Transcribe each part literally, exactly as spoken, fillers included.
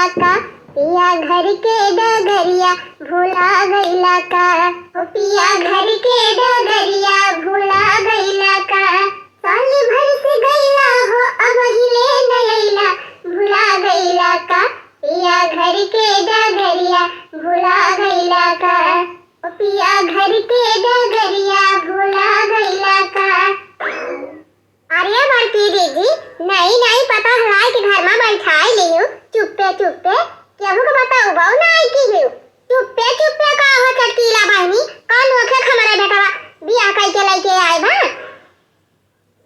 का, पिया घर के डगरिया भुला गइला का, ओ पिया घर के डगरिया भुला गइला का। साल भर से गइला हो, अबहिले न अइला, भुला गइला का, पिया घर के डगरिया भुला गइला का, ओ पिया घर के डगरिया भुला गइला का। अरे बड़की दीदी, नई नई पतोह लाइके घर मा बैठाई लिहू, चुप्पे चुप्पे, केहू के बतउबउ नाई किहू। चुप्पे चुप्पे का हो चटकीला बहिनी, का नोखे हमरे बेटवा बियाह कइके लइके आए बा?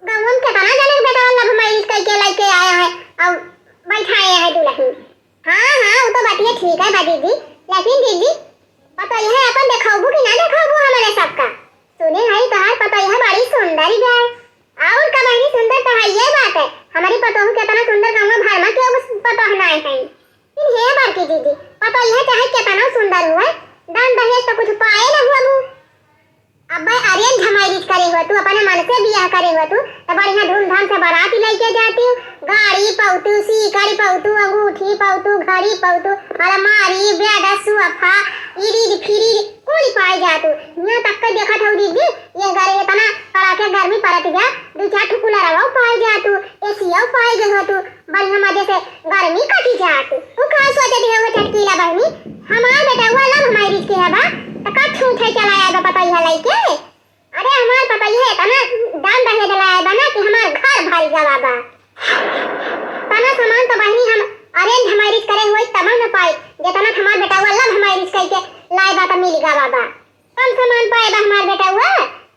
गउवन केतना जने के बेटवा love marriage कइके लइके आया है, अउ बैठाए है दुलहिन। हाँ, हाँ, उ तो बतिया ठीक है बा दीदी, लेकिन दीदी, पतोहिया अपन देखउबू कि ना देखउबू हमरे सबका? सुने हई तोहार पतोहिया बड़ी सुंदर बा। अउर का बहिनी, सुंदर तो हइये बाटे। हमरी पतोहू केतना सुंदर, गउँवा भर मा केहू पतोह नाई है। लेकिन हे बड़की दीदी, पतोहिया चाहे केतना सुंदर हुए, दान दहेज तो कुछ पाए न हुआ। अब्बे arrange marriage करे हुआ तू, अपने मन से बियाह करे हुआ तू, तो बढ़िया धूमधाम से बारात लइके जातू, गाड़ी पउतू, सीकड़ पउतू, अंगूठी पउतू, घड़ी पउतू, अलमारी, bed, sofa, इरिज फिरिज, कुल पाए जातू। हियाँ तक के देखत हऊ दीदी, ये घरे एतना कड़ाके गर्मी पड़त बा, दुइ चार ठो कूलरवा पाए जातू, एसीवा पाए जातू, बढ़िया मजे से गर्मी कटी जात। तू का सोचत हऊ चटकीला बहिनी? हमार बेटवा love marriage के हवा, त का छूट है चला आए बा पतोहिया लइके? अरे हमार पतोहिया एतना दान दहेज लाए बा ना कि हमार घर भर गवा बा। तना सामान तो बहिनी हम arrange marriage करे हुए तब न पाई, जेतना हमार बेटवा love marriage कइके लाए बा त मिल गवा बा। कम सामान पाए बा हमार बेटवा?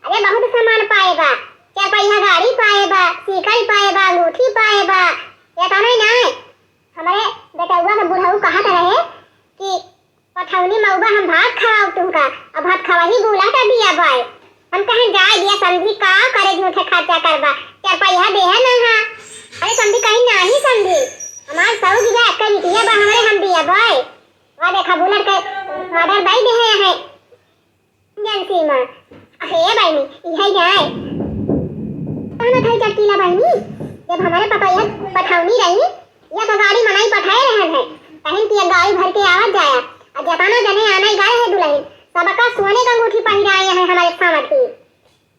अरे बहुत सामान पाए बा, चार पहिया गाड़ी पाए बा, सीकड़ पाए बा, अंगूठी पाए बा। एतना ही नाई, हमरे बेटवा के बुढ़ऊ कहत रहे कि पठौनी मउबा हम भात खवाउब तुहका, अब भात खवाही बुला का दिया बाय। हम कहें जाए दिया समधी का करे झूठे खर्चा करबा, चार पहिया देहे ना हा। अरे समधी कहीं नाही समधी, हमार सऊ गिरा एक्का बिटिया बा हमरे हम दिया बाय। वा देखा बुलेट के order दई देहे हैं। जन सीमा, अहे बहिनी, इहे जाए। कहना था चटकीला बहिनी, जब हमरे पतोहिया पठौनी रही, या तो गाड़ी मनई पठाए रहन है, कहिन कि एक गाड़ी भर के आवत जाया, और जतना जने आना ही गए है दुलहिन, सबका सोने का अंगूठी पहिराए हैं हमरे सामर्थी।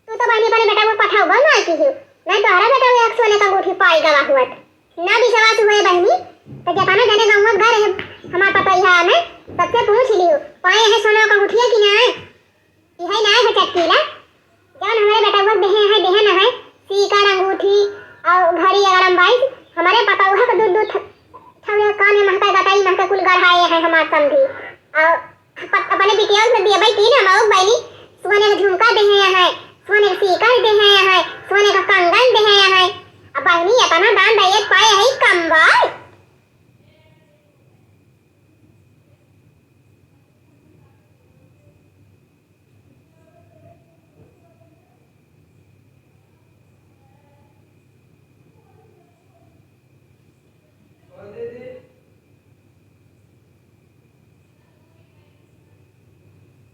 तू तो बहिनी अपने बेटा को पठाओ बा ना की हो, नहीं तो हरा बेटा को एक सोने का अंगूठी पाई गवा हुआ। ना विश्वास हुए बहिनी, तो जतना जने गउँवा घर है हमार पतोहिया में, सबसे पूछ लियो, पाए हैं सोने का अंगूठिया कि ना? इहे नाय हो चटकीला, जौन हमरे बेटवा देहे है, देहे न है, सीकड़, अंगूठी और घड़ी, अगड़म बाइस, हमरे पतोहू के दू दू थ-, थौरे कान में महका, गटाई महका कुल गढ़ाए है हमार समधी। और पत-, अपने बिटिया से दिए भाई तीन हम और बहनी, सोने का झुमका देहे है, सोने का सीकड़ देहे है, सोने का कंगन देहे है। अब बहनी इतना दान दहेज पाए है कम बा।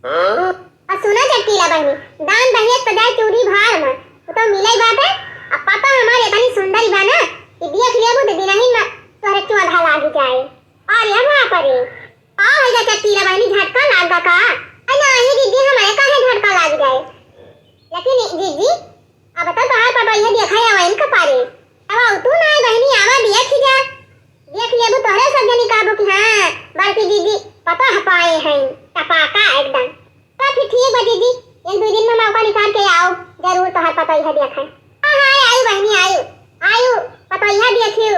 आ सुना चटकीला बहिनी, दान दहेज तो जाए चूल्ही भार में, वो तो मिले बाटे। अब पता हमारे इतनी सुंदरी बा ना कि देख लेबू तो दिनही में तोहरे चौधा लाग जाए। अरे बाप रे, का होइगा चटकीला बहिनी, झटका लाग गा का? अरे नाही दीदी, हमारे काहे झटका लाग जाए? लेकिन दीदी, अब तो तोहार पतोहिया देखा है वहीं के पारे। अब आऊ तू ना बहिनी, आवा देख ही जा। देख लेबू तोहरे सब जनी कहबू कि हाँ, बड़की दीदी पतोह पाए हैं, टपाका एकदम। तो फिर ठीक बा दीदी, एक दो दिन में मौका निकाल के आओ, जरूर तोहार पतोहिया देखे। हाँ, हाँ, आयु बहिनी, आयु, आयु, पतोहिया देखियो,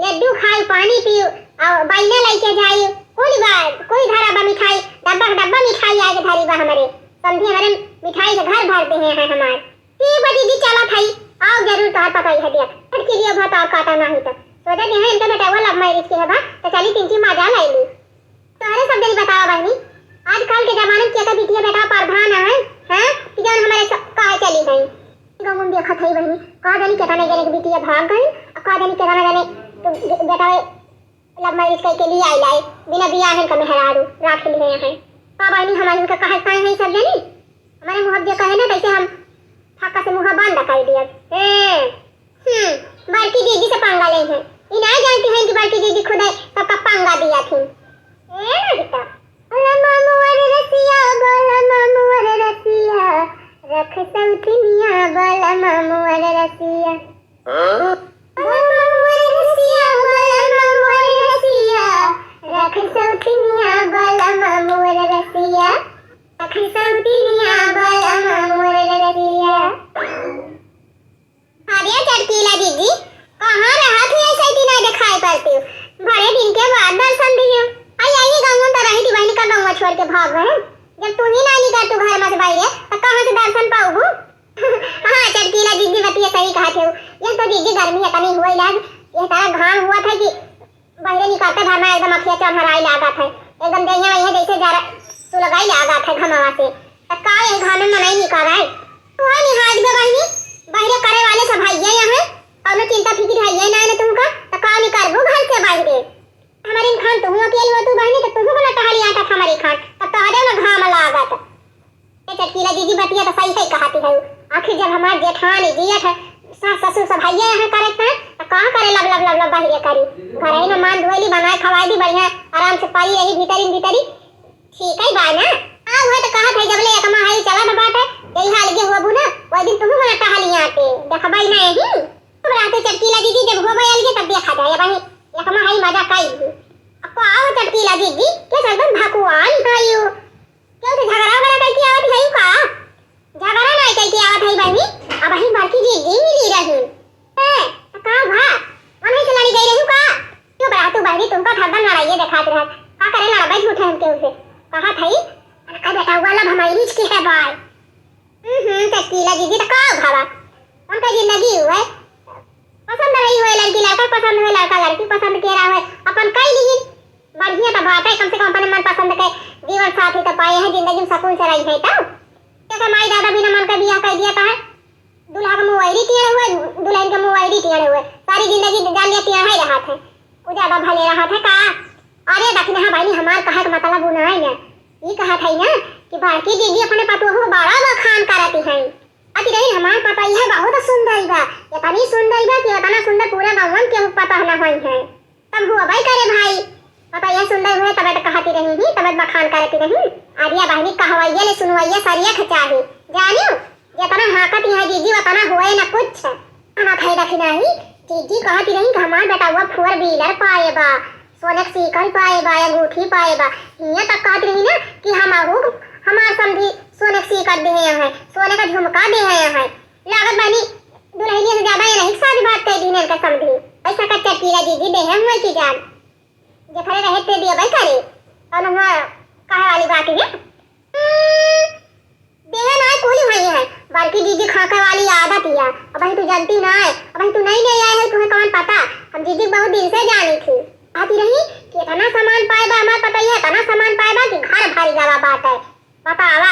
लड्डू खाई, पानी पियो, और बाइना लेके जाई, कोई बा, कोई धरा बा मिठाई, डब्बा के डब्बा मिठाई आए के धरी बा हमरे, समझी हमरे मिठाई से घर भर देहे हैं हमार। ठीक बा दीदी, चला थाई, आओ जरूर तोहार पतोहिया देख, फट के लिए बहुत और काटा नहीं तो। सोचा कि हाँ, इनका बेटा वो love marriage के है बा, तो चली तीन चीज मजा ले ली। तोहरे सब जनी बतावा बहिनी, आजकल के जमाने में केकर बिटिया बेटा प्रधान है, हैं? कि जौन हमारे स-, काहे चली गई? गाँव में देखत है बहिनी, का जानी केतना जने के बिटिया भाग गई, और का जानी केतना जने के बे-, बेटा love marriage करके लिए आई लाई, बिना बियाह इनका मेहरारू राख लिए हैं। का बहिनी हमारे इनका काहे, काहे है सब जनी? हमारे मुँह जे कहे ना, तैसे हम फाका से मुँह बंद कर दिया। हैं? हम्म, बड़की दीदी से पंगा ले हैं। ई नहीं जानती हैं कि बड़की दीदी खुदे सबका पंगा दिया थी। ए नहीं तो। बोला मामुअर रसिया, बोला मामुअर रसिया, रख सौतिनिया, बोला मामुअर रसिया। बोला मामुअर रसिया, बोला मामुअर रसिया, रख सौतिनिया, बोला मामुअर रसिया, रख सौतिनिया, बोला मामुअर रसिया। अरे चटकीला दीदी, कहाँ रहत ही ऐसे दिन देखाई पड़ती हो? बड़े दिन के बाद दर्शन दियो। आई, आई गाँव में तो रही थी बहनी, का गाँव छोड़ के भाग गए? जब तू ही ना निकल तू घर में से बाहर, तो कहाँ से दर्शन पाऊबू? हाँ चटकीला दीदी, बतिया सही कहत हो। यह तो दीदी गर्मी इतनी हुई लाग, यह तरह घाम हुआ था कि बहरे निकलते भर में एकदम अखिया चढ़राई लागत है, एकदम देहिया में यह जैसे जरा सुलगाई लागत है घमवा से। त का यह घाम में मनई निकल रहे? तू है निहाज में बहनी, बहरे करे वाले सब हइये यहाँ, कौनो चिंता फिक्र हइये ना, ना तुमका, त का निकलबू घर से बहरे? हमारे खान तुहू अकेली हो तू बहनी, त तुहू बना टहली आटा हमारे खान, त तोहरे में घाम लागत। ए चटकीला दीदी, बतिया तो सही है कहती है। आखिर जब हमार जेठान जियत है, सास ससुर सब हइये यहाँ करे थे, तो कहाँ करे लब लब लब लब बहिरे करी। घर ही में मान धोली, बनाए खवाए दी, बढ़िया आराम से पड़ी रही भीतरी भीतरी। ठीक है बा ना? हाँ, वह तो कहत है, जब ले एकमा हई चला न बाटे, यही हाल के होबू ना, वही दिन तुम बना टहली आटे, देखबाई नहीं। अब रहते चटकीला दीदी, जब होबे अलगे तब देखा जाए, वही एकमा हई मजा कई। अब को आओ चटकीला दीदी, के एकदम भगवान है यू। केहू से झगड़ा वगड़ा कइके आवत हई का? झगड़ा नाई कइके आवत हई बहिनी, अबहीं बड़की दीदी मिली रही। ए, त का भा? उन्हीं से लड़ी गई रही का? चुप रहा तू बहिनी, तुमका हरदम लड़ाइए देखात रह। का करे लड़बै झूठे हम केहू से? कहत हई, अरे का बेटा, वाला भमाई रिच की है बाय। हम्म, हम्म, चटकीला दीदी, त का भवा? उनका जिंदगी हुए। पसंद रही हुए लड़की, लड़का पसंद हुए, लड़का लड़की पसंद के रहा हुए, अपन कई ली। बढ़िया त बात है, कम से कम अपने मनपसंद के जीवन साथी त पाए हैं, जिंदगी में सुकून से रही है। तब तो माई दादा बिना मन का बियाह कर दिया था, दूल्हा का मुँह वैरी टेढ़ हुए, दुल्हन का मुँह वैरी टेढ़ हुए, सारी जिंदगी जान लिया टेढ़ा ही रहा था, वो ज्यादा भले रहा था का? अरे दखिना, हाँ बहिनी, हमार कहे का मतलब वो ना है ना, ये कहा था ना कि बड़की दीदी अपने पतोह को बड़ा बखान करती है। अति रही हमार पतोहिया बहुत सुंदर बा, इतनी सुंदर बा कि इतना सुंदर पूरा गाँवन केहू पता ना होई है। तब हुआ भाई करे भाई, पतोहिया सुंदर हुए तब तो कहती रही ही, तब बखान करती रही। अरिया बहिनी कहवैया ले सुनवैया सरिया खचाही, जानियो जितना हाँकत यहाँ दीदी उतना हुए न कुछ। खाना खाए रखी नहीं, दीदी कहती रही कि हमार बेटा हुआ four wheeler पाए बा, सोने के सीकल पाए बा, अंगूठी पाए बा। हियाँ तक कहत रही ना कि हम आहू हमार समधी सोने के सीकल देहे हैं, सोने का झुमका देहे हैं। लागत बहिनी दुल्हनिया से ज्यादा ये नहीं सारी बात कह दी इनका समधी। ऐसा का चटकीला दीदी देहे हुए की जान। जेकरे रहे ते दिया भाई करे। कौन हुआ कहे वाली बात है? हम्म, देहे ना कुल हुई है, बल्कि दीदी खाके वाली आदत है। अब तू जानती ना है, अब तू नहीं ले आए है, तुम्हें कौन पता? हम दीदी बहुत दिन से जानी थी। आती रही कि इतना सामान पाए बा हमार पतोहिया, इतना सामान पाए बा कि घर भर गवा बाटे। बतावा,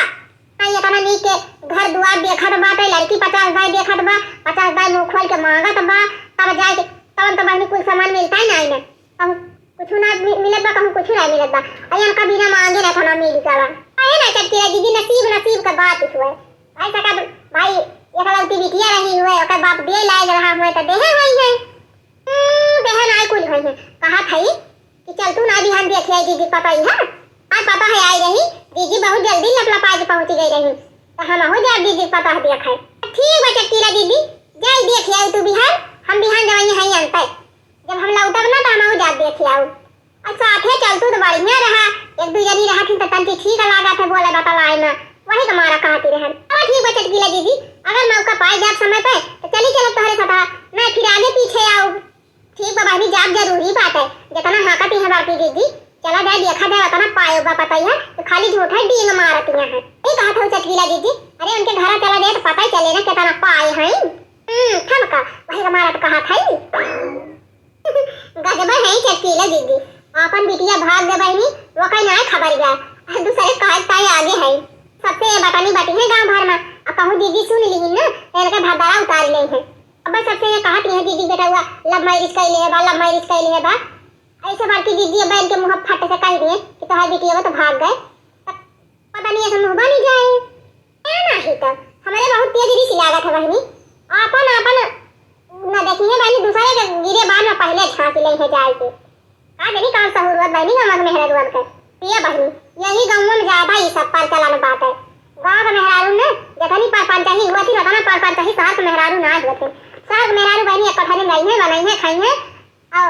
ना ये इतना नीक के घर दुआर देखत बाटे, लड़की पचास बाई देखत बा, पचास बाई मुँह खोल के मांगत बा, तब जाए के, तब तो बहनी कुल सामान मिलता ही नहीं ना। कहूँ कुछ ना मि-, मिलत बा, कहूँ कुछ ना मिलत बा। अरे इनका बिना मांगे ना खाना मिल जाला। अरे ना चटकीला दीदी, नसीब, नसीब का बात हुए। भाई सका भाई, एकलौती बिटिया रही हुए, ओकर बाप दे लायक रहा हुए तो देहे हुई है। हम्म, देहे ना कुल हुई है। कहा था कि चल तू ना बिहान देखी आई दीदी पतोहिया। आज पतोहिया आई रही, दीदी बहुत जल्दी लपलपा के पहुँच गई रही। तो हम हो जाब दीदी पतोहिया देखे। ठीक बा चटकीला दीदी, जाई देखी आई तू बिहान, हम बिहान जवानी है अंतर। जब हम लौटब ना तो हम हो जाब देखी आऊ। अच्छा, आथे चलतू तो बढ़िया रहा, एक दू जनी रहत ही तो तनकी ठीक लागत है, बोले बतलाए में, वही तुम्हारा कहती रहन। चलो ठीक बा चटकीला दीदी, अगर मौका पाए जाब समय पे तो चली चलब तोहरे साथ, ना फिर आगे पीछे आऊ। ठीक बा बहनी, जाब जरूरी बात है, जितना हाँकत ही हमार की दीदी, चला जाए देखा जाए, उतना पाए बा पतोहिया, तो खाली झूठा डींग मारत यहाँ है। ये कहत हो चटकीला दीदी, अरे उनके घरा चला जाए तो पता ही चले ना कितना पाए हैं। हम्म, ठमका, वही हमारा तो कहा था ही। गजब है चटकीला दीदी, आपन बिटिया भाग गए बहनी, वो कहीं ना खबर गया, दूसरे काज ताई आगे है। सबसे ये बटनी बटी है गांव भर में, आ कहूँ दीदी सुन ली ना, तो इनके भदरा उतार ले है। अब सबसे ये कहत रही है, "दीदी बेटा हुआ love marriage कर ले बा, love marriage कर ले बा।" ऐसे बड़की दीदी अब इनके मुँह फट से कह दिए कि तोहार बिटिया वो तो भाग गए, पता नहीं ऐसे मुँह बनी जाए। क्या नहीं तो, हमारे बहुत तेज रीस लागत है बहनी, आपन, आपन न देखिए बहनी, दूसरे के गिरे बार में पहले झांक ले है जाए के। का जनी कौन सहूर होत बहिनी गाँव के मेहरारू अब के। ये बहिनी, यही गाँव में ज्यादा ई सब प्रचलन बाटे। गाँव के मेहरारू ने जतनी परपंचही हुआ थी, उतना परपंचही शहर के मेहरारू ना हुआ थे। शहर के मेहरारू बहिनी एक कोठरी में रही है, बनाई है, खाई है, और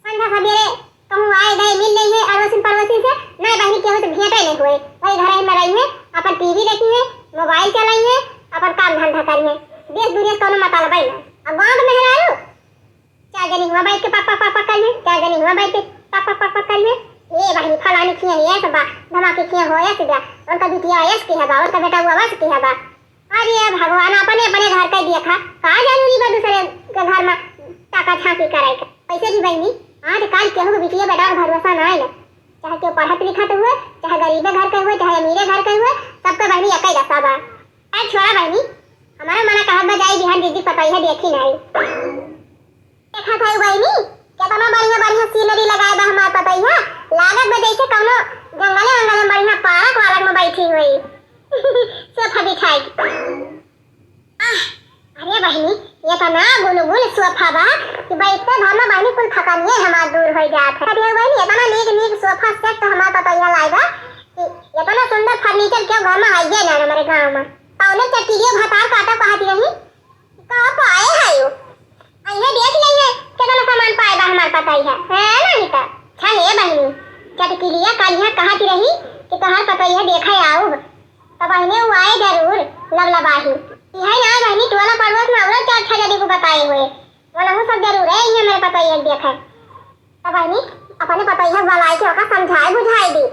संझा सबेरे कहूँ आए गए मिल रही है अड़ोसिन पड़ोसिन से, नहीं बहिनी केहू से भेंटे नहीं हुए, वही घर में रही है, अपन टीवी देखी है, मोबाइल चलाई है, अपन काम धंधा करी है, देश दुनिया से कौनो मतलब ही ना। अब गाँव के मेहरारू चार जनी हुआ बैठ के पक पक पक पक करिए, चार जनी हुआ बैठ के पक पक पक पक करिए। ए बहिनी, फलानी खिए है ऐसे बा, धमाके खिए हो ऐसे बा, उनका बिटिया ऐसे की है बा, उनका बेटा हुआ वैसे की है बा। अरे भगवान, अपने अपने घर का देखा, का जरूरी बा दूसरे के घर में ताका झांकी करे के। वैसे भी बहिनी, आजकल केहू के बिटिया बेटा का भरोसा ना है, चाहे केहू पढ़त लिखत हुए, चाहे गरीबे घर के हुए, चाहे अमीरे घर के हुए, सबके बहिनी एक ही दशा बा। ए छोड़ा बहिनी, हमारा मना कहत बा जाई बिहान दीदी पतोहिया देखी नहीं। देखत हई बहिनी, केतना बढ़िया बढ़िया scenery लगाए बा हमार पतोहिया। लागत बा जैसे कौनो जंगले वंगले में बढ़िया park वार्क में बैठी हुई। सोफा बिछाई। आह, अरे बहिनी, एतना गुलगुल सोफा बा कि बैठते भर में बहिनी कुल थकानिये हमार दूर हो जात है। अरे बहिनी, एतना नीक नीक सोफा set तो हमार पतोहिया लाए बा कि एतना सुंदर furniture क्यों घर में आइए ना हमारे गाँव में। कौनो चटियो भतार काटा कहत रही, का पाए है यो? अइहे देख लेइहे, केतना सामान पाए बा हमार पतोहिया। है नहीं त। अच्छा ले बहिनी, चटकिलिया कालिया कहत रही कि तोहार पतोहिया देखे आउब। त बहिनी उ आए जरूर, लबलबाही। इहे ना बहिनी, टोला पड़ोस में औरो चार छह जनी को बताए हुए। वनहु सब जरूर है, इहे मेरे पतोहिया देखे। त बहिनी, अपने पतोहिया बुलाए के ओका समझाए बुझाए दी।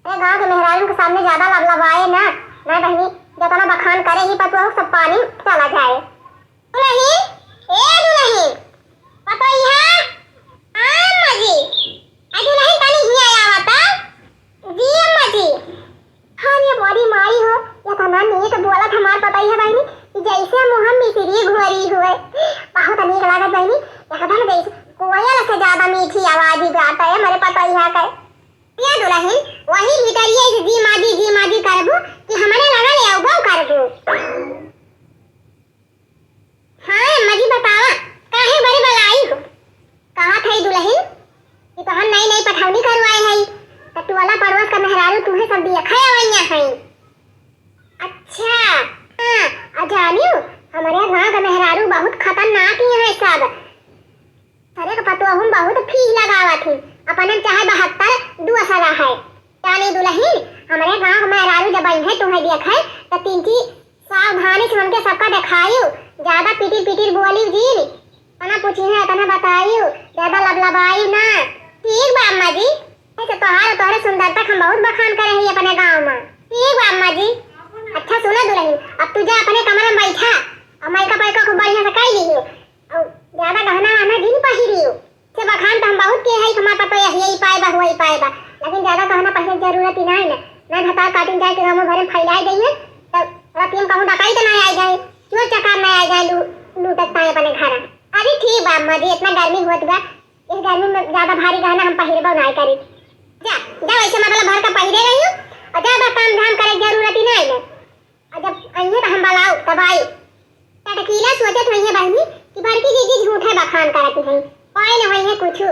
अरे गाँव के मेहरारू के सामने ज्यादा लबलबाए ना, ना बहिनी, जतना बखान करे ही पतोह सब पानी चला जाए। दुलहिन, ए दुलहिन, पतोहिया, आ अम्मा जी, आ दुलहिन तनी हिया आवा त। जी अम्मा जी। अरे बड़ी माई हो, एतना नीक बोलत हमार पतोहिया बहिनी, कि जैसे मुँह में मिश्री घोरी हुए। बहुत नीक लागत बहिनी, एकदम जैसे कोयल से ज्यादा मीठी आवाज ही बाटे हमरे पतोहिया के। या दुलहिन, वही भितरिया से जी माजी, जी माजी करबू कि हमरे लगा ले अउबो करबू? हाँ, अम्मा जी बतावा, काहे बड़े बलाई हो? कहत हई दुलहिन कि तोहन नई नई पठौनी करवाए हई, त टोला पड़ोस का मेहरारू तुहे सब दिया खाए आवैया हई। अच्छा, हाँ, आ जानियो, हमरे गाँव का मेहरारू बहुत खतरनाक ही है सब। सरे के पतोहू में बहुत फीस लगावत ही, अपने में चाहे बहत्तर, दू असला है। जानी दुलहिन, हमरे गाँव के मेहरारू जब अइहे तुहे देखे, त तीन चीज सावधानी से उनके सबका देखायु, ज्यादा पिटिर पिटिर बोली जीन, तना पूछी है, तना बतायु, ज्यादा लबलबायु ना। ठीक बा अम्मा जी, ऐसे तोहार और तोहरे सुंदरता के हम बहुत बखान करे ही अपने गाँव में। ठीक बा अम्मा जी। अच्छा सुना दुलहिन, अब तू जा अपने कमरा में बैठा, और makeup वाइकअप खूब बढ़िया से कर लियो। अउर ज्यादा गहना वहना जिन पहिरियो। से बखान त हम बहुत के हई, हमार पतोहिया यही पाए बा, हुआ ही पाए बा। लेकिन ज्यादा गहना पहिरे के जरूरत ही नाई ना। ना भतार काटिन जाए के गाँव भरे में फैलाए जाइए, त रात में कहूँ डकाई त ना आए जाए, चोर चकार ना आए जाए, लू-, लूटत पाए अपने घर। अरे ठीक बा अम्मा जी, इतना गर्मी होत बा, इस गर्मी में ज्यादा भारी गहना हम पहिरबो नाई करी। जा, जा वैसे मतलब भर का पहिरे रहियो, और ज्यादा काम धाम करे के जरूरत ही नाई ना। और जब अइहे त हम बलाउ, तब आई। चटकीला सोचत होइहे बहिनी कि बड़की जीजी झूठे बखान करत हैं, पाए न होइहे कुछु।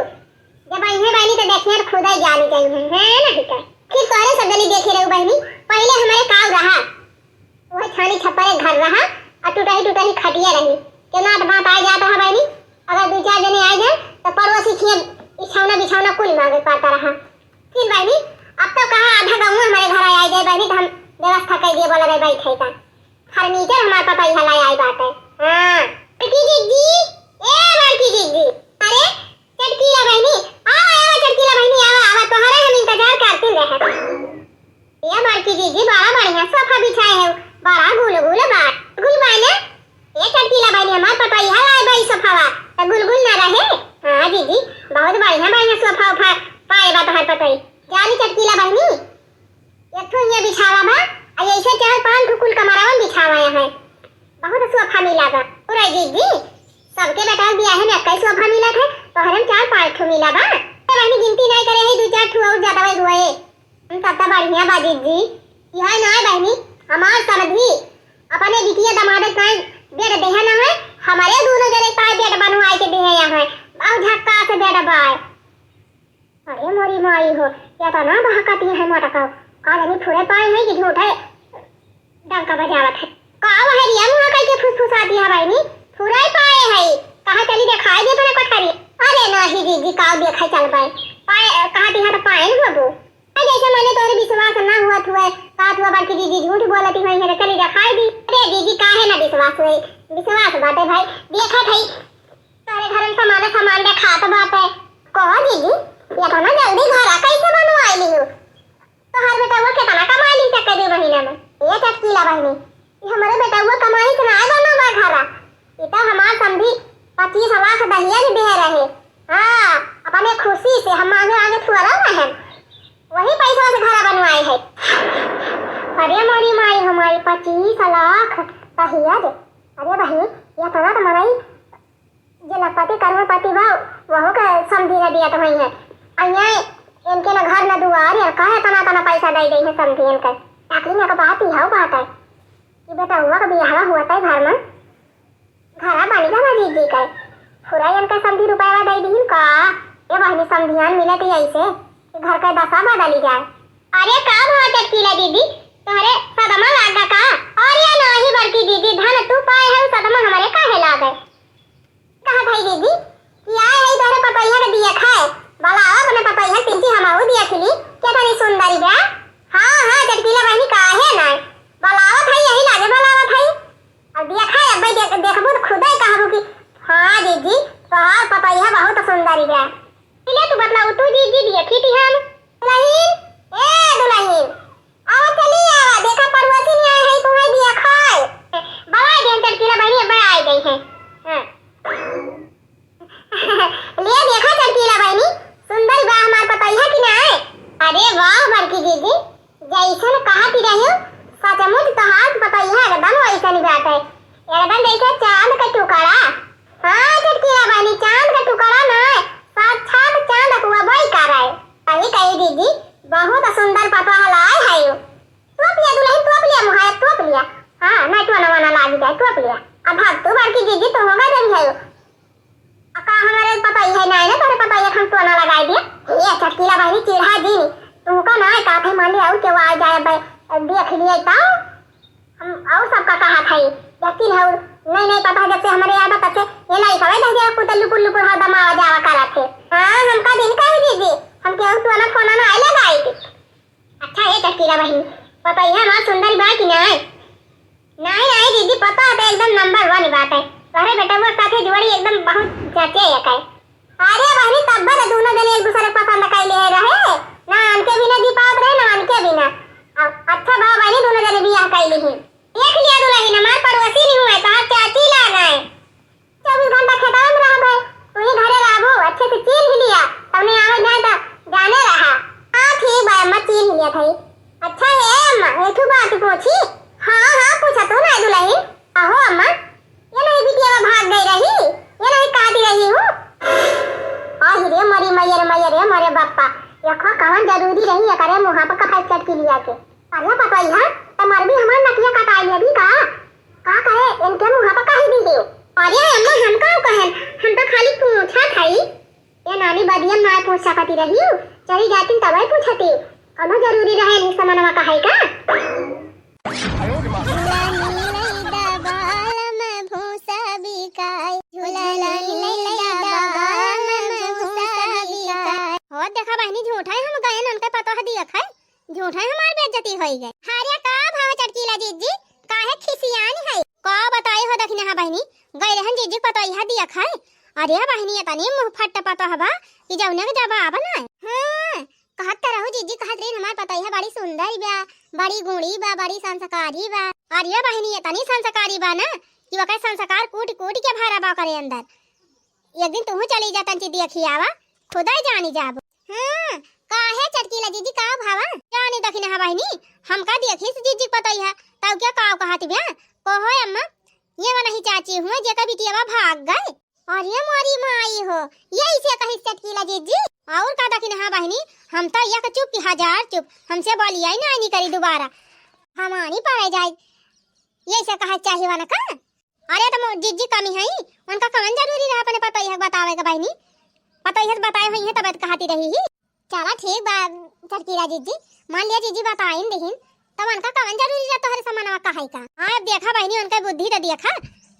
जब अइहे बहिनी त देखिए त खुदे जानी जाइहे, है नहीं का? फिर तोहरे सब जनी देखे रहू बहिनी, पहिले हमरे काव रहा, वह छानी छप्परे घर रहा, और टूटही टूटही खटिया रही। केना त बात आ जात रहा बहिनी, अगर दू चार जने आ जाए त पड़ोसी खिए बिछौना बिछौना कुल मांगे पड़ता रहा। फिर बहिनी, अब तो कहा आधा गाँव हमारे घर आए जाए बहिनी, त हम व्यवस्था कर दिए बोला रहे बैठे का। फर्नीचर हमार पतोहिया लाए आई बाटे। हाँ। बड़की जीजी, ए बड़की जीजी। अरे, चटकीला बहिनी, आवा, आवा चटकीला बहिनी, आवा, आवा, तोहरे हम इंतजार करते रहे। ए बड़की जीजी, बड़ा बढ़िया सोफा बिछाए है, बड़ा गुलगुल बा। गुल बा ना? ए चटकीला बहिनी, हमार पतोहिया लाए बा ई सोफावा, त गुलगुल ना रहे? हाँ जीजी, बहुत बढ़िया बढ़िया सोफा उफा पाए बा तोहर पतोही। जानी चटकीला बहिनी, एक ठो हियाँ बिछावा बा, आ ऐसे चार पाँच ठो कुल कमरावन बिछावा है। बहुत सोफा मिला बा। पूरा जीजी, सबके बेटा के बियाहे में एक्के सोफा मिलत है, तोहरे में चार पाँच ठो मिला बा। तो बहिनी गिनती नहीं करे है, दू चार ठो और ज्यादा वही हुए। हम सब तो बढ़िया बा जीजी। यह ना बहिनी, हमार समधी अपने बिटिया दमादे के बेड देहे ना है, हमारे दोनों जने का बेड बनवाए के देहे यहाँ है। बहुत झक्कास बेड बा। अरे माई हो, या तो ना बहकाती है मोटका। का जानी फुरे पाए है कि झूठे डंका बजावत है। का बहरिया मुँह कइके फुसफुसाती है बहिनी? फुरे पाए है। कहा चली देखाई दे तोरे कोठरी। अरे नाही दीदी, का देखे चलबे? पाए, कहती है तो पाए न बाबू। अरे जैसे माने तोरे विश्वास ना हुआ थुए, का थुआ बड़की दीदी झूठ बोलती हुई है, तो चली देखाई दी। अरे दीदी, काहे ना विश्वास हुए? विश्वास बाटे भाई, देखत है। तोरे घर में सामान, सामान देखात बाटे। कहो दीदी, ये तो ना जल्दी घर आ, कैसे बनवाई लियो? तोहार बेटउआ केतना कमाई ली सके दू महीना में? ए चटकीला बहिनी, ई हमरे बेटउआ कमाई से ना बना बा घरा। ई तो हमार समधी पच्चीस लाख दहेज दे रहे। हाँ, अपने खुशी से हम मांगे आगे थुअरा ना है, वही पैसा से घरा बनवाए है। अरे मोरी माई, हमारी पच्चीस लाख दहेज। अरे बहिनी, ये तो ना तुम्हारा ही जे लखपति करोड़पति बा, वहू के समधी न दियत होइहैं। अइहैं, इनके न घर न दुआर, या काहे तना तना पैसा दइ दइहैं समधियन के। ताकि न के बात इहौ बात है कि बेटउआ के बियाहवा हुअत है घर में, घरा बन गवा जीजी के। पूरा इनके समधी रुपया दइ दीहिन का? ए बहिनी, समधियन मिलत ही ऐसे कि घर के दशा बदली जाए। अरे का भवा चटकीला दीदी, तोहरे सदमा लागा का? अरे नाही बड़की दीदी, धन तू पाए है, सदमा हमरे काहे लागे? कहा भाई दीदी कि आए है तोहरे पतोहिया के दिया खाए, बुलावा अपने पतोहिया, तिनची हमहू दिया खिली, केतनी सुंदरी बा। हाँ, हाँ, चटकीला बहिनी, काहे ना? बुलावत है, यही लागे बुलावत है। अब दिया खाए, अब देख, देखबू तो खुदे कहबू कि हाँ दीदी, तोहार पतोहिया बहुत सुंदरी बा। ले तू बतलाऊ, तू दीदी दिया खीती हम। दुलहिन, ए दुलहिन, आवा, चली आवा, देखा पड़ोसी नहीं आए हैं, तुम्हें दिया खाए। बड़ा दिन चटकीला बहिनी, अब आए गई हैं। हाँ। ले देखा चटकीला बहिनी, सुंदर बा हमार पतोहिया कि ना? अरे वाह बड़की दीदी, जैसन कहत रही, सचमुच तोहार पतोहिया एकदम वैसन बाटे, एकदम जैसे चांद का टुकड़ा। हाँ चटकीला बहिनी, चांद का टुकड़ा ना, साक्षात चांद हुआ बई करे। सही कही दीदी, बहुत सुंदर पतोह लाए है। तोप लिया दुलहिन, तोप लिया मुहाया, तोप लिया। हाँ, नहीं टोना वोना लागी जाए, तोप लिया। अब भाग तू बड़की दीदी, तू होगा जब है। अका हमारे पतोहिया है, नहीं ना तोरे पतोहिया हम टोना लगाई दिया। ए चटकीला बहिनी, चिढ़ा दीनी। तुमका ना का थे मान लिया और केहू आ जाए बे, देख लिए तो। हम और सबका कहा था, लेकिन और नहीं, नहीं पता है, जब से हमारे याद आता से ये लाई सवे दे दिया, कुछ लुपुर लुपुर हरदम आवा जावा करा थे। हाँ, हमका दिन कहे दीदी, हम केहू टोना फोना ना आए लगाई थी। अच्छा ए चटकीला बहिनी, पतोहिया हमार सुंदर बा कि नाय? नाहीं, नाहीं दीदी, पतोह तो एकदम नंबर वन बाटे। तोहरे बेटवा साथे जोड़ी एकदम बहुत जचे एके। अरे बहिनी, तब्बे तो दोनों जने एक दूसरे के पसंद कइले रहे, ना अनके भी ना जी पावत रहे, ना अनके भी ना। अब अच्छा बा बहिनी, दोनों जने बियाह कइ लिही। देख लिया दुलहिन, हमार पड़ोसी नहीं हुए, तोहार चाची लागे। चउबीस घंटा खेतवा में रहबे, तू ही घरे रहबू, अच्छे से चीन्ह लिया, तब नहीं आवे जाए तो जाने रहा। हाँ ठीक बा अम्मा, चीन्ह लिया था। अच्छा ए अम्मा, एठू बात पूछी? हाँ हाँ, पूछा तू ना दुलहिन। अहो अम्मा, ये नहीं बिटिया भाग गई रही, ये नहीं कहती रही हूँ। आहि रे मरी मैया रे, मैया रे, मरे बप्पा, ये खो कवन जरूरी रही, ये करे मुँह पर कफाई चटकी लिया के। अरे पतोहिया, तमार भी हमार नकिया कटाई लेबी का? का करे, इनके मुँह पर काहे दी हो? अरे अम्मा, हम का कहेन, हम तो खाली पूछत हई। ए नानी, बदियन ना पूछ सकती रही, चली जाती तबे पूछती। कौनो जरूरी रहे नी समनवा कहे का? झूला नीलई दा बाल में भूसा बिकाई, झूला नीलई दा बाल में भूसा बिकाई। हो देखा बहिनी, झूठा ही हम गए, उनके पतोह दिया खाए। झूठा हमार बेइज्जती होई गई। अरे का भवा चटकीला जीजी, काहे खिसियानी है? का बताई हो दखिनहा बहिनी, गई रहन जीजी पतोहिया दिया खाए। अरे बहिनी, इतनी मुँह फट पतोह बा कि जौने के जवाब ना। हाँ, कहत त रहू जीजी, कहत रही हमार पतोहिया बड़ी सुंदर बा, बड़ी गुणी बा, बड़ी संस्कारी बा। अरे बहिनी, इतनी संस्कारी बा ना कि ओकर संस्कार कूट कूट के भरा बा ओकरे अंदर। एक दिन तुहू चली जा तंची देखी आवा, खुदे जानी जाबो। हाँ, काहे चटकीला जीजी, का भवा? जानी दखिनहा बहिनी, हमका देखी से जीजी पतोहिया, तब क्या काव कहत ब्या? कहो अम्मा, ये वाला ही चाची हुए जेकर बिटियावा भाग गए। अरे मोरी माई हो, ये इसे कही चटकीला जीजी? और का दखिनहा बहिनी, हम तो एक चुप की हजार चुप, हमसे बोलिया ही ना नहीं करी दोबारा। हमारी पड़े जाए, ये से कहा चाहिए वाला का? अरे तो मो-, जीजी कमी है, उनका कौन जरूरी रहा अपने पतोहिया के बतावे के बहिनी? पतोहिया से बताए हुई है तब कहती रही ही। चला ठीक बा चटकीला जीजी, मान लिया जीजी बताइन दिहिन, तब उनका कवन जरूरी रहा तोहरे समनवा कहै का? हाँ, अब देखा बहिनी, उनका बुद्धि त देखा,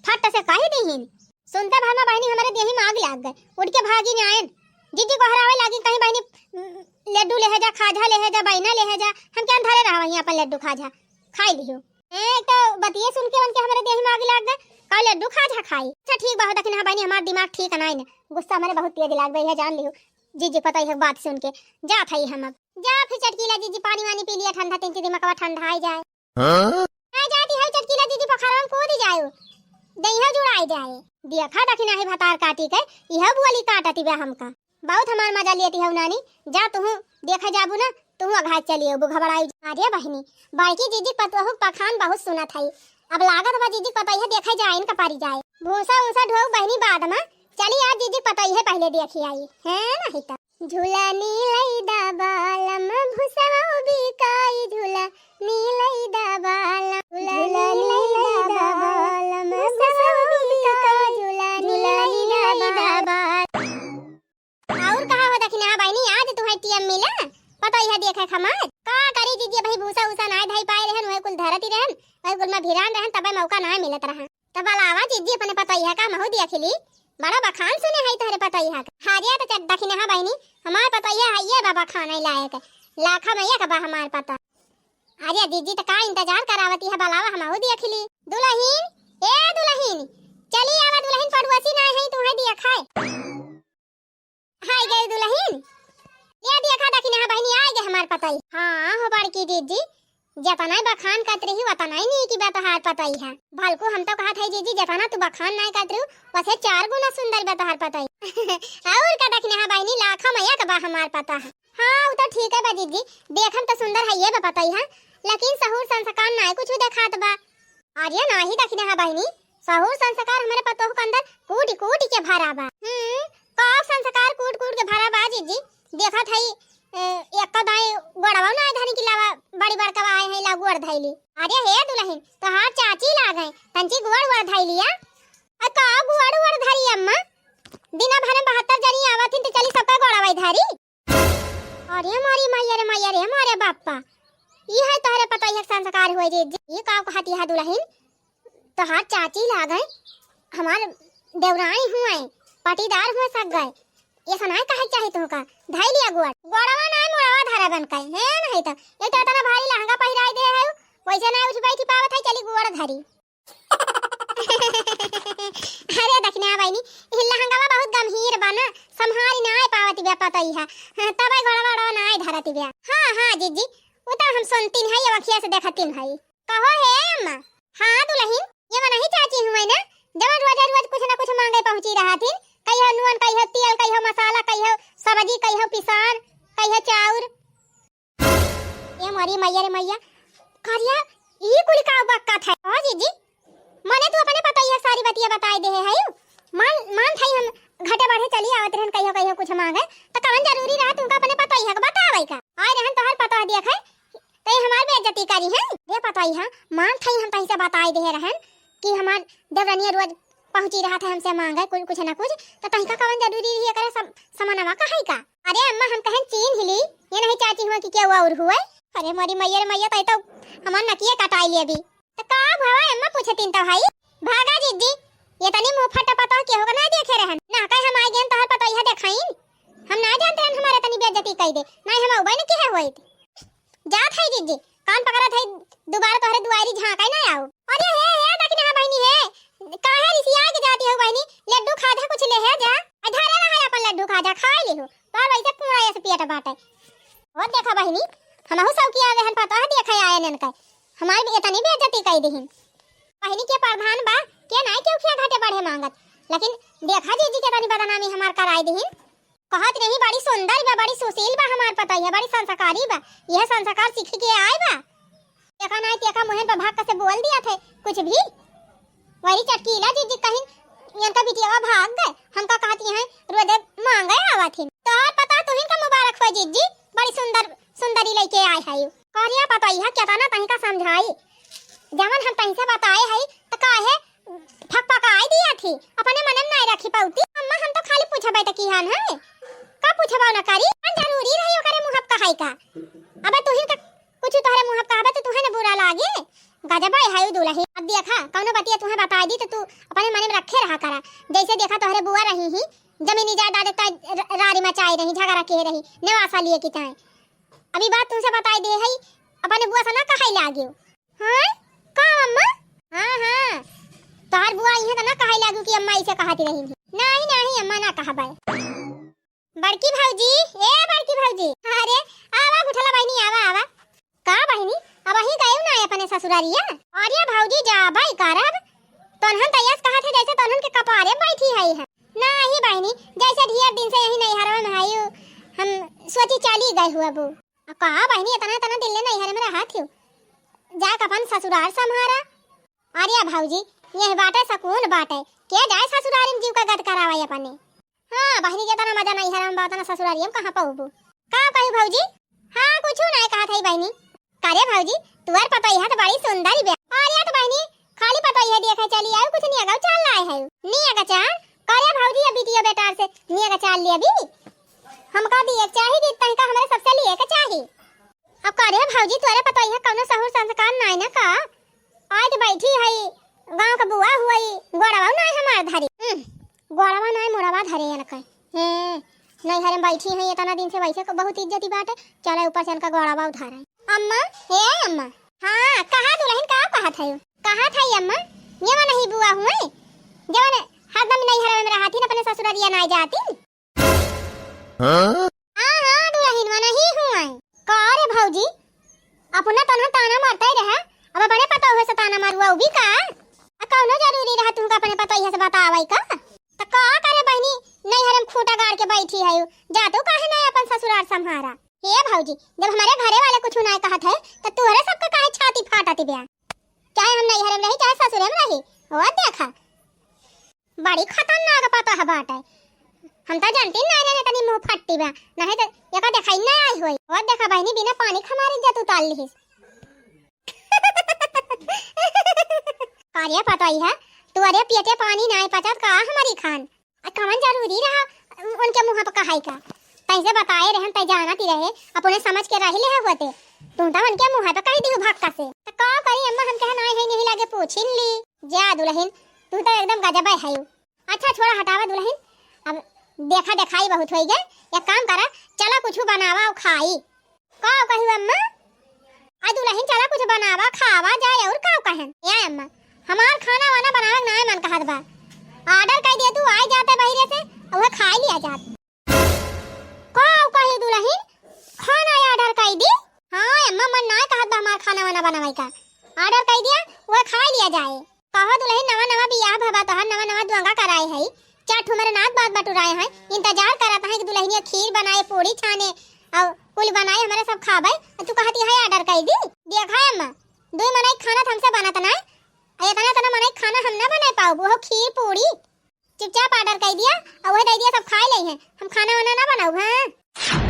फट से कहि दिहिन। सुनते भर में बहिनी हमरे देही में आग लाग गए, उठ के भागिन आएन। जीजी गोहरावे लागिन, कहीं बहिनी, उम, लड्डू लेहे जा, खाजा लेहे जा, बैना लेहे जा, हम क्या धरे रहा वहीं अपन लड्डू खाजा, खाई लियो। ए, एक तो बतिये सुन के उनके हमरे देही में आग लाग गए, का लड्डू खाजा खाई। अच्छा ठीक बा हो, दखिनहा बहिनी, हमार दिमाग ठीक नाई न, गुस्सा हमरे बहुत तेज लाग गई है, जान लियो। जीजी पतोहिया के बात सुन के जात हई हम अब। जा फिर चटकीला जीजी, पानी वानी पी लिया ठंडा, तिनकी दिमागवा ठंडा आई जाए। हाँ? आ जाती है चटकीला जीजी, पोखरवा में कूद जाओ, दहिया जुड़ाई जाए। देखा दखिनहा भतार काटी के, यह बोली काटती बा हमका। बहुत हमार मजा लेती हौ नानी, जा तुहू देखे जाबू ना, तुहू अघात चली अबू घबराई। अरे बहिनी, बड़की जीजी पतोहू के बखान बहुत सुनत हई, अब लागत बा जीजी पतोहिया देखे जाइन का परी जाए। भूसा उसा ढोऊ बहिनी बाद में, चली आज जीजी पतोहिया पहले देखी आई, है नहीं त। झुलनी लई दा बालम भुसवा बिकाई, झुलनी लई दा बालम, झुलनी लई दा बालम भुसवा बिकाई, झुलनी लई दा बालम। और कहा हो दखिनहा बहिनी, आज तुहैं टीएम मिला, पतोहिया देखे खमार। का करी जीजी, भाई भूसा उसा नाय धई पाए रहन, वही कुल धरती रहन, वही कुल में भिरान रहन, तबे मौका नाय मिलत रहा। तब अलावा जीजी अपने पतोहिया का महू देख ली, बड़ा बखान सुने हई तोहरे पतोहिया का। हरिया तो चट दखिनहा बहिनी, हमार पतोहिया है ये बा बखान लायक, लाखा में एक बा हमार पता। अरे जीजी तो का इंतजार करावती है, बलावा हमहू देख ली। दुलहिन, ए दुलहिन, चली आवा दुलहिन, पड़ुआसी नाय है तुहैं देखाए। हाय गई दुलहिन, ये देखा दखिनहा बहिनी, आय गए हमार पतोही। हाँ हो बड़की जीजी, जतना बखान करत रही, वतना ही नीक बा तोहार पतोही है। भलकू हम तो कहत है जीजी, जतना तू बखान नाय करत रहू, वसे चार गुना सुंदर बा तोहार पतोही। और का दखिनहा बहिनी, लाखा में एक बा हमार पतोही। हाँ, उ तो ठीक है बा जीजी, देखम तो सुंदर है ये बा पतोही है, लेकिन सहूर संस्कार नाय कुछ देखात बा। अरे नाही दखिनहा बहिनी, सहूर संस्कार हमरे पतोह के अंदर कूट कूट के भरा बा। हम्म, का संस्कार कूट कूट के भरा बा जीजी? देखत हई, ए, एक दाई गोड़वा ना धरी कि लावा बड़ी बड़का आए है ला गोड़ धैली। अरे हे दुलहिन, तोहार चाची लागे, तंची गोड़ वोड़ धैली आ? आ का गोड़ वोड़ धरी अम्मा? दिना भर में बहत्तर जनी आवत हिन तो चली सबका गोड़वा धरी। अरे मोरी मैया रे मैया रे मोरे बापा, ई है तोहरे पतोहिया के संस्कार हुए रे। ई का कहती है दुलहिन, तोहार चाची लागे, हमार देवरानी हुए, पटीदार हुए सग गए, ये सनाई कहे चाही तुहका, धई लिया गोड़, गोड़वा नाय मुड़वा धरा बन के, है नहीं तो एक तो इतना भारी लहंगा पहिराई दे है, वैसे नाय उठ बैठी पावत है, चली गोड़ धरी। अरे दखिनहा बहिनी, ई लहंगावा बहुत गंभीर बा ना, संभारी नाय पावत बिया पतोहिया। हाँ, तबै गोड़वा ओड़वा नाय धरत बिया। हाँ, हाँ, जीजी, उ तो हम सुनतिन है, ये अखिया से देखतिन है। कहो हे अम्मा। हाँ दुलहिन, ये मनही चाची हुए ना, जवन रोजे रोज कुछ ना कुछ मांगे पहुंची रहत हिन, कहियो नून, कहियो तेल, कहियो मसाला, कहियो सब्जी, कहियो पिसान, कहियो चाउर। ए मोरी मैया रे मैया, करिया, ई कुल का बक्कत है? हाँ जीजी, मने तू अपने पतोहिया सारी बतिया बताई देहे है। मान, मान थाई हम घटे बढ़े चली आवत रहन, कहियो कहियो कुछ मांगे, तो कवन जरूरी रहा तुमका अपने पतोहिया के बतावे का? आए रहन तोहर पतोह देखे, तो ये हमार बेइज्जती करी है। रे पतोहिया, मान थाई हम तही से बताई देहे रहन कि हमार देवरनिया रोज पहुंची रहत है हमसे मांगे कुछ, कुछ ना कुछ, तो तहिका कवन जरूरी रही एकरे सम-, समनवा कहै का? अरे अम्मा, हम कहन चीन्ह ली, ये नहीं चाची हुआ कि केहू और हुए। अरे मोरी मैया रे मैया, तै तो हमार नकिये कटाई ले अभी। तो का भवा अम्मा पूछतिन तो हई? भागा जीजी, ये तनी मुंह फटा पतोह केहू का ना देखे रहन। ना कहे हम आइ गेन तोहर पतोहिया देखाइन। हम ना जानते रहन हमारे तनी बेइज्जती कई दे। नहीं हम उबे न किहे होइत। जात है जीजी, कान पकड़त है, दोबारा तोहरे दुआरी झांकाई ना आओ। अरे हे, हे, दखिनहा बहिनी हे, काहे रिसिया के जाती हो बहिनी? लड्डू खाजा कुछ लेहे जा, आ धरे रहा अपन लड्डू खाजा, खाई लिहो, तोहर वैसे पूरा ऐसे पेट बाटे। और देखा बहिनी, हमहू सब की आवे हन पतोह देखे आए नन का, हमारी इतनी बेइज्जती कई दिहिन। बहिनी के प्रधान बा, के नाई केहू खिया घाटे बढ़े मांगत, लेकिन देखा जीजी के तनी बदनामी हमार कराई दिहिन। कहत रही, "बड़ी सुंदर बा, बड़ी सुशील बा हमार पतोहिया, बड़ी संस्कारी बा, यह संस्कार सीख के आए बा।" एका नाई तेका मुहन पर भाग से बोल दिया थे कुछ भी। वही चटकीला जीजी कहिन, "इनका बिटियावा भाग गए, हमका कहती हैं रोदे मांगे आवत हिन।" तोहार पतोह तुहिन का मुबारक हो जीजी, बड़ी सुंदर सुंदरी लेके आए है। करिया पतोहिया केतना तनिका समझाई, जवन हम तहीं से बताए हई, त काहे फकफकाई दिया थी, अपने मन में नाई रखी पाउती। अम्मा, हम तो खाली पूछबे त किहन है, का पूछबा न करी? कौन जरूरी रही ओकर है का? अबे तुहिन का कुछ तोहरे मुँह पे कहबे तो तुहे न बुरा लागे। गजब है दुलहिन। अब देखा, कौनो बतिया तुहे बताई दी तो तू अपने मन में रखे रहा करा। जैसे देखा तोहरे बुआ रही ही, जमीनी जायदाद का र-, रारी मचाई रही, झगड़ा किहे रही, नेवासा लिए की ताई। अभी बात तुमसे बताई दे है, अपने बुआ से ना कहाई लागियो। हाँ? का अम्मा? हाँ, हाँ। तोहार बुआ आई है तो ना कहाई लागियो कि अम्मा ऐसे कहती रही थी। नहीं, नहीं, अम्मा ना कहबे। बड़की भौजी, ए बड़की भौजी, अरे आवा गुठला बहिनी, आवा, आवा। का बहिनी, अबहीं गयू ना अपने ससुरारिया? अरे भौजी, जाबे करब, तोनहन त यस कहत है जैसे तोनहन के कपारे बैठी है, है। नाही बहिनी, जैसे ढेर दिन से यही नैहरवा में हयू, हम सोची चली गई हुआ बू। अब का बहिनी, इतना, इतना दिन ले नैहर में रहत हयू, जाके अपन ससुरार संभारा। अरे भौजी, यह बाटे सकून बाटे, के जाए ससुरारी में जीव का गत करावे अपने। हाँ बहिनी, जेतना मजा नैहर में बा, ओतना ससुरारी में कहाँ पउबू। का कही भौजी? हाँ, कुछ नहीं कहत है बहिनी। करे भौजी, तुअर पतोहिया तो बड़ी सुंदर बे। अरे तो बहिनी, खाली पतोहिया देखे चली आयू, कुछ नियगव चाल लाए है? नियग चाल? करे भौजी, अब बिटिया बेटार से नियग चाल ले अभी। हमका दिए के चाही कि तनिका हमरे सबसे लिए के चाही। अब करे भौजी, तोरे पतोहिया कौनो सहूर संस्कार नाई ना का? आज बैठी है, गाँव के बुआ हुई, गोड़वा नाई हमार धरी। हम्म, गोड़वा नाई, मुड़वा धरे इनके। हे, नैहर में बैठी है, इतना दिन से वैसे को बहुत इज्जती बाटे, चले ऊपर से इनका गोड़वा उधार है। अम्मा, हे अम्मा। हाँ, कहा दुलहिन, का कहत है? कहत है अम्मा, ये मन ही बुआ हुए, जवन हरदम नैहर में रहती न, अपने ससुरारिया नाई जाती। हाँ? हाँ, हाँ, दुलहिन मन ही हुए। का रे भौजी, अपना तनहा ताना मारता ही रहा, अब अपने पतोह से ताना मारुआ उबी का? आ कौनो जरूरी रहा तुमका अपने पतोहिया से बतावे का? त का करे बहिनी, नैहर में खूंटा गाड़ के बैठी है, जा तू काहे ना अपन ससुरार संभारा? हे भौजी, जब हमारे घरे वाले कुछ ना कहत है, त तुहरे सबके काहे छाती फाटत बया? चाहे हम नैहर में रही, चाहे ससुरे में रही, वो देखा, बड़ी खतरनाक पतोह बाटे। हम तो जानती ना रहे तनी मुंह फट्टी बा, नहीं तो एका देखाई ना आई होई। वो देखा बहिनी, बिना पानी के हमारी इज्जत उतार लिहिस। का रे पतोहिया, तोरे पेटे पानी नाई पचत का हमारी खान? आ कवन जरूरी रहा उनके मुंह पे कहाई का? तैसे बताए रहन, तै जानत ही रहे, अपने समझ के रही ले होते। तू तो उनके मुंह पे कही दिहू भक्का से। त का करी अम्मा, हम कहे नाई है, नहीं लागे पूछिन ली। जा दुलहिन, तू तो एकदम गजब है। अच्छा छोड़ा, हटावा दुलहिन, अब देखा देखाई बहुत होई गए। एक काम करा, चला कुछ बनावा और खाई। का कही अम्मा? आ दुलहिन, चला कुछ बनावा, खावा जाए, और का कहन? या अम्मा, हमार खाना वाना बनावे के नाय मन कहत बा। Order कर दे तू, आई जाते बहिरे से, और वह खाई लिया जात। का कही दुलहिन, खाना order कर दी? हाँ अम्मा, मन नाय कहत बा हमार खाना वाना बनावे का। Order कर दिया, वह खाई लिया जाए। कहो दुलहिन, नवा नवा बियाह भवा तोहार, नवा नवा दुआंगा कराए है, चार ठो हमारे नात बात बटुराए हैं, इंतजार करत हैं कि दुलहिनिया खीर बनाए, पूड़ी छाने और कुल बनाए, हमारे सब खाबे। और तू कहती है order कर दी। देखा अम्मा, दुई मनई खाना त हमसे बनत ना, और इतना इतना मनई खाना हम ना बनाए पाउब, वो खीर पूड़ी। चुपचाप order कर दिया और वह दे दिया, सब खाए ले हैं, हम खाना वाना ना बनाउब। हाँ।